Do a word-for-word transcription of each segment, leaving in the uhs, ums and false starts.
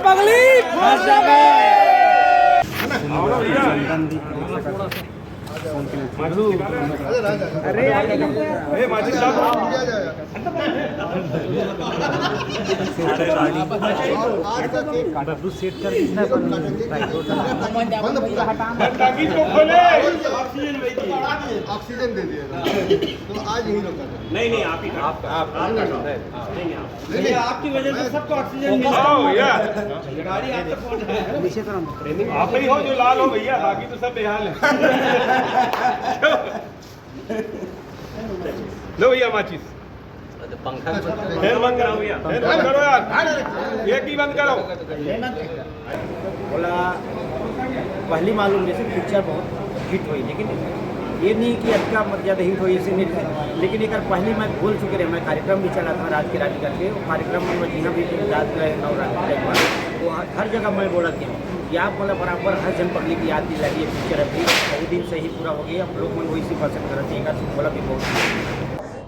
पगली फंस जाबे। बबलू सेट कर कितना बंद? ऑक्सीजन दे दिया। तो आज यही रोका था। नहीं, नहीं, आप ही आप, आप, नहीं, नहीं, आप। नहीं, नहीं, आपकी वजह से सबको ऑक्सीजन मिल रहा है। आओ यार। गाड़ी आप तक पहुंच रहा है। आप ही हो जो लाल हो भैया, बाकी तो सब बेहाल है। लो भैया माचिस। अच्छा, पंखा भी बंद। फैन बंद करो भैया, फैन बंद करो यार, एक ही बंद करो। बोला, पहली मालूम जैसे पिक्चर बहुत हिट हुई, लेकिन ये नहीं कि अतका मत ज़्यादा हिट हुई, ऐसे नहीं। लेकिन एक बार पहली मैं बोल चुके रहे, मैं कार्यक्रम भी चला था राज के रानी करके, वो कार्यक्रम में मैं जिहाँ भी रात गए नवरात्रि के बाद, वो हर हर जगह मैं बोला कि कि आप बोला बराबर हर जन पब्लिक याद दिलाई ये पिक्चर अभी बहुत दिन से ही पूरा हो गया, हम लोग मन वही से पसंद करते हैं, एक आध बोला भी बहुत।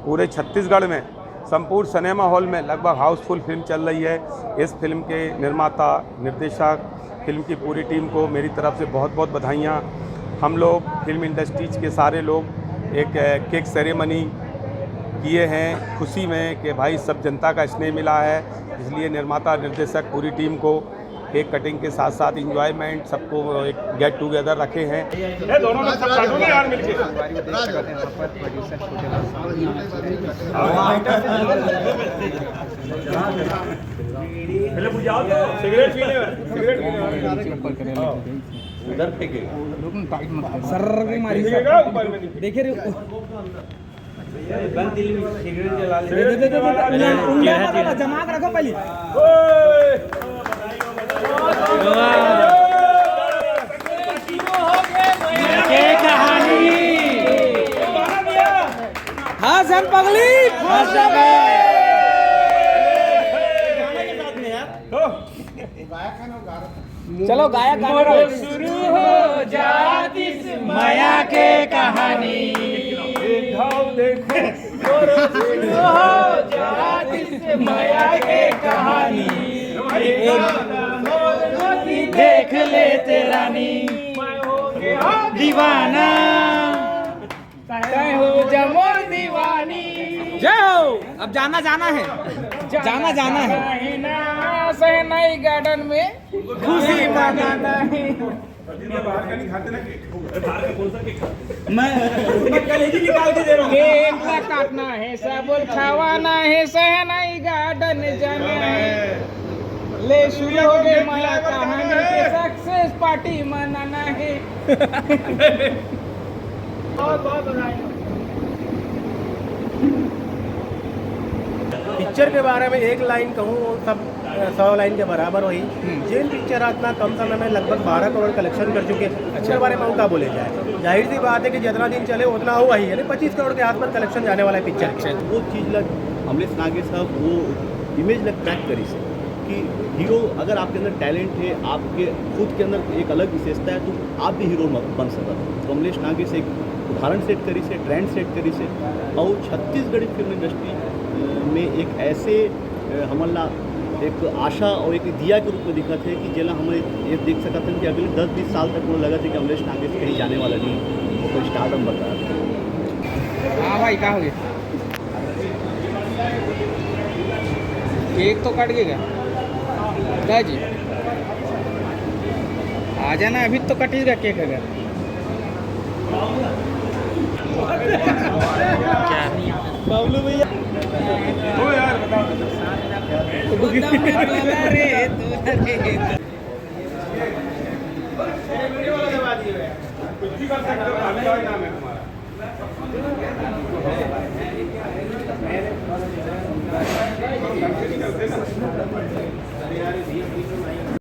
पूरे छत्तीसगढ़ में संपूर्ण सिनेमा हॉल में लगभग हाउसफुल फिल्म चल रही है। इस फिल्म के निर्माता, निर्देशक, फिल्म की पूरी टीम को मेरी तरफ से बहुत बहुत बधाइयाँ। हम लोग फिल्म इंडस्ट्रीज के सारे लोग एक केक सेरेमनी किए हैं खुशी में कि भाई सब जनता का स्नेह मिला है, इसलिए निर्माता, निर्देशक, पूरी टीम को केक कटिंग के साथ साथ इंजॉयमेंट, सबको एक गेट टुगेदर रखे हैं। ये दोनों लोग सब काटो ना यार मिलके। पहले बुझाओ तो। सिगरेट पीने वाले, सिगरेट पीने वाले। उधर फेंकेगा। सर के मारी। फेंकेगा ऊपर में। देखिए रे। बंद दिल में सिगरेट जला ले। दे, दे, दे, दे, दे। उंगलियां पर वाला जमा के रखो पहले। ओए। के कहानी। हाँ, जन पगली। फंस जाबे। चलो, गायक, गाना गाओ। शुरू हो जात इस मया के कहानी। शुरू हो जात इस मया के कहानी। देख ले तेरा नी दीवाना। तय हो जा मोर दीवानी। जय हो। अब जाना, जाना है। जाना, जाना है। सहनाई गार्डन में खुशी मनाना है। बाहर का नहीं खाते ना, बाहर का कौन सा केक खाते? मैं, मैं कलेजी निकाल के दे रहा हूँ। केक ला काटना है, सब खावाना है, सहनाई गार्डन जाना है। ले शुरू हो गए मया कहानी के सक्सेस पार्टी मनाना है। बहुत बहुत बधाई। पिक्चर के बारे में एक लाइन कहूँ, वो सब, अ, सौ लाइन के बराबर होही। जेन पिक्चर आज इतना कम समय में लगभग बारह करोड़ कलेक्शन कर चुके हैं, उसके बारे में अउ का बोले जाए? जाहिर सी बात है कि जितना दिन चले उतना हुआ ही है, नहीं, पच्चीस करोड़ के आसपास कलेक्शन जाने वाला है पिक्चर के। वो चीज लग, अमलेश नागेश साहब वो इमेज लग क्रैक करिस हे कि हीरो, अगर आपके अंदर टैलेंट है, आपके खुद के अंदर एक अलग विशेषता है, तो आप भी हीरो म-, बन सकत हो। तो अमलेश नागेश एक उदाहरण सेट करिस हे, ट्रेंड सेट करिस हे। और छत्तीसगढ़ी फिल्म इंडस्ट्री, अ, में एक ऐसे, अ, हमन ला एक आशा और एक दिया के रूप में दिखत हे कि जेला हम ये देख सकत हन कि अगले दस बीस साल तक वो लगत हे कि अमलेश नागेश कहीं जाने वाला नहीं, वो तो स्टारडम बरकरार है। हाँ भाई, का हो गया? केक तो कट गया क्या? क्या जी? आ जाना, अभी तो कट ही गया केक अगर। क्या? बबलू भैया। ओ यार, बताओ। कुछ भी कर सकते हो, भाभी का नाम है तुम्हारा।